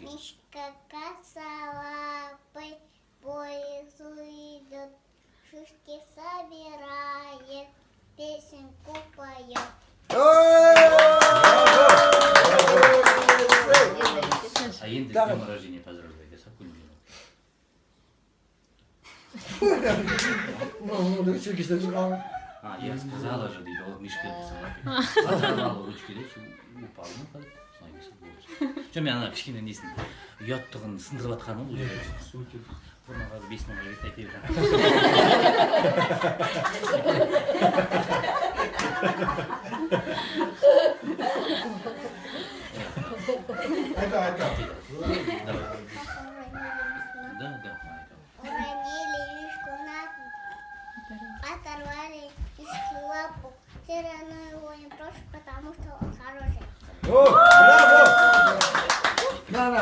Мишка косолапый по лесу идет, шишки собирает, песенку поет. А енді с днем рождения поздравляю, я сап. А, я сказала же, дейді ол, мишка косолапый. Оторвала ручки деп, упал. Ну, жоқ, мен ана кішкене несін, ұяттығын сындырып жатқаным бұл жерде. Құрманғазы 5000-ға кетті әйтеуір. Айта, айта. Давай. Да. Уронили мишку на оторвали мишке лапу. Все равно его не брошу, потому что он хороший. О, браво! На, на.